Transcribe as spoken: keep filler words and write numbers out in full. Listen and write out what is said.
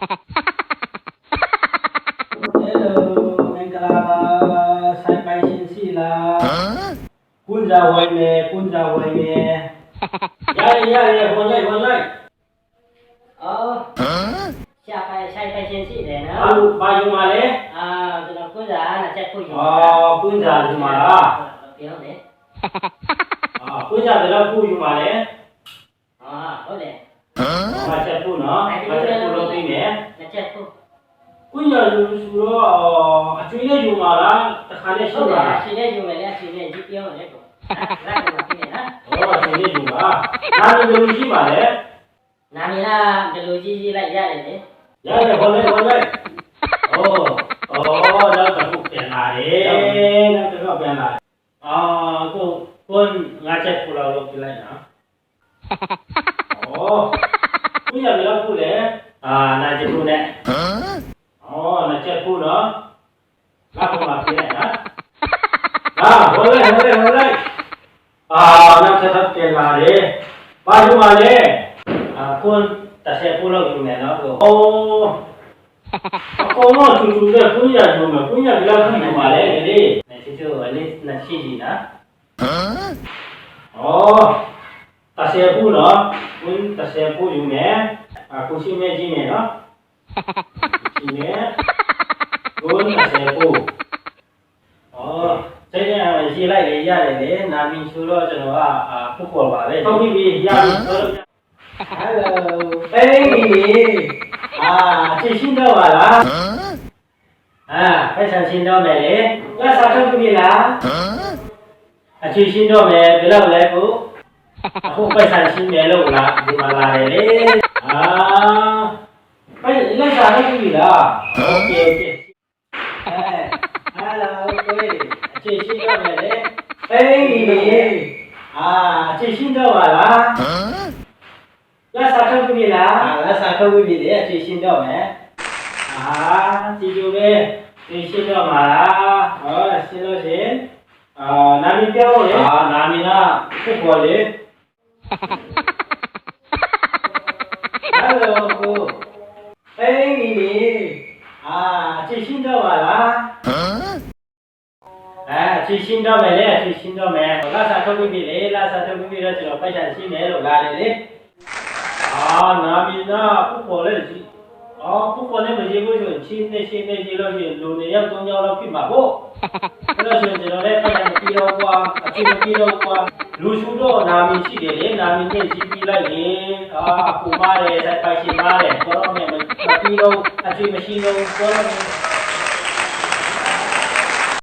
Hello, မင်္ဂလာပါ။ ဆိုင်ပိုင်ရှင်ရှိလား။ ဟမ်။ ကိုယ်စားဝိုင်းမယ်၊ ကိုယ်စားဝိုင်းမယ်။ ရတယ်၊ ရတယ်၊ ဝင်လိုက်၊ ဝင်လိုက်။ အော်။ ဟမ်။ ဆိုင်ပိုင်၊ ဆိုင်ပိုင်ရှင်ရှိတယ်နော်။ ဘာလို့၊ ဘာယူမှာလဲ။ အာ၊ ကျွန်တော်ကိုယ်စားနာကျက်ဖို့ယူမှာ။ အော်၊ ကိုယ်စားယူမှာလား။ ပြောမယ်။ အာ၊ ကိုယ်စားဘယ်လောက်ပို့ယူမှာလဲ။ အာ၊ ဟုတ်တယ်။ ဟမ်။ ငါကျက်ဖို့နော်။ ငါကျက်ဖို့လုပ်ပေးမယ်။ နာကျက်ဖို့။ ကိုယ်စားယူဆိုတော့၊ အချွေနဲ့ယူမှာလား။ တစ်ခါနဲ့ရှိမှာလား။ ဟုတ်တယ်၊ အချွေနဲ့ယူမယ်လေ၊ အချွေနဲ့ယူပြောမယ်လေ။ ဟုတ်တယ်နော်။ အော်၊ အချွေနဲ့ယူမှာ။ နာမည်ဘယ်လိုရေးမှာလဲ။ နာမည်က ဘယ်လိုရေးရေးလိုက်ရတယ်လေ။ ရတယ်၊ ဝင်လိုက်၊ ဝင်လိုက်။ အော်၊ အော်၊ နောက်တစ်ခုပြန်လာတယ်။ နောက်တစ်ခုပြန်လာတယ်။ အာ၊ ကို၊ ကိုယ်၊ ငါကျက်ဖို့လောက်လုပ်ပြလိုက်နော်။ အော်၊ ကိုယ်စားဘယ်လောက်ပို့လဲ။ အာ၊ နာကျက်ဖို့နဲ့။ ဟမ်။ အော်၊ နာကျက်ဖို့နော်။ ငါ့ကိုမှပေးလိုက်နော်။ အာ၊ ဝင်လိုက်၊ ဝင်လိုက်၊ ဝင်လိုက်။ အာ၊ နောက်တစ်ခါပြန်လာတယ်။ ဘာယူမှာလဲ။ အာ၊ ကိုယ်၊ တစ်ဆယ်ပို့လောက်ယူမယ်နော်။ အိုး၊ အကုန်လုံးအတူတူပဲ။ ကိုယ်စားယူမယ်။ ကိုယ်စားဘယ်လောက်ပို့ယူမှာလဲ။ ဒီနေ့။ နာကျက်ဖို့၊ အနည်း၊ နာကျက်ရေးနော်။ ဟမ်။ အော်၊ တစ်ဆယ်ပို့နော်။ ကိုယ်၊ တစ်ဆယ်ပို့ယူမယ်။ အာ၊ ကိုယ်ရှိမဲ့ကြီးမယ်နော်။ ရှိမယ်။ ကိုယ်၊ တစ်ဆယ်ပို့။ အော်၊ ဆယ်နဲ့ရေးလိုက်လေ၊ ရတယ်လေ။ နာမည်ဆိုတော့ကျွန်တော်က၊ အာ၊ ဖုတ်ကော်ပါပဲ။ ဟုတ်ပြီ၊ ရပြီ။ ဟယ်လို၊ သိန်း၊ အာ၊ အချွေရှင်းတော့ပါလား။ ဟမ်။ အာ၊ ပိုက်ဆံရှင်းတော့မယ်လေ။ လစာထုတ်ပြီးပြီလား။ ဟမ်။ အချွေရှင်းတော့မယ်။ ဘယ်လောက်လဲ။ အခု၊ အခုပိုက်ဆံရှင်းမယ်လို့လာ၊ ဒီမှာလာတယ်လေ။ အာ၊ ပိုက်၊ လစာထုတ်ပြီးပြီလား။ ဟုတ်ပြီ၊ ဟုတ်ပြီ။ အဲ၊ ဟယ်လို၊ ကိုယ်၊ အချွေရှင်းတော့မယ်လေ။ သိန်း၊ အာ၊ အချွေရှင်းတော့ပါလား။ ဟမ်။ လစာထုတ်ပြီးပြီလား။ အာ၊ လစာထုတ်ပြီးပြီလေ။ အချွေရှင်းတော့မယ်။ အာ၊ ဒီလိုပဲ။ အချွေရှင်းတော့မှာလား။ အော်၊ ရှင်းလို့ရှိရင်၊ အာ၊ နာမည်ပြောဖို့လေ။ အာ၊ နာမည်က ဖုတ်ကော်လေ။ ဟယ်လို၊ ကိုယ်၊ သိန်း၊ အာ၊ အချွေရှင်းတော့ပါလား။ ဟမ်။ အဲ၊ အချွေရှင်းတော့မယ်လေ။ အချွေရှင်းတော့မယ်။ လစာထုတ်ပြီးပြီလေ။ လစာထုတ်ပြီးပြီတော့၊ ကျွန်တော်ပိုက်ဆံရှင်းမယ်လို့လာတယ်လေ။ အာ၊ နာမည်က ဖုတ်ကော်လေ။ အာ၊ ဖုတ်ကော်နဲ့မရေးဘူးဆိုရင်၊ ရှင်းနေ၊ ရှင်းနေ၊ ရေးလို့ရှိရင်၊ လူနှစ်ယောက်၊ သုံးယောက်လောက်ဖြစ်မှာပေါ့။ အဲ့ဒါဆိုရင်၊ ကျွန်တော်လည်းပိုက်ဆံမပေးတော့ဘူးကွာ၊ အချွေမပေးတော့ဘူးကွာ။ လူစုတော့နာမည်ရှိတယ်လေ။ နာမည်နဲ့ရေးပြီးလိုက်ရင်၊ အာ၊ ကိုမားတယ်၊ ဆိုင်ပိုင်ရှင်မားတယ်၊ ကျွန်တော်နဲ့မ၊ မပေးတော့ဘူး၊ အချွေမရှိတော့ဘူး၊ ကျွန်တော်နဲ့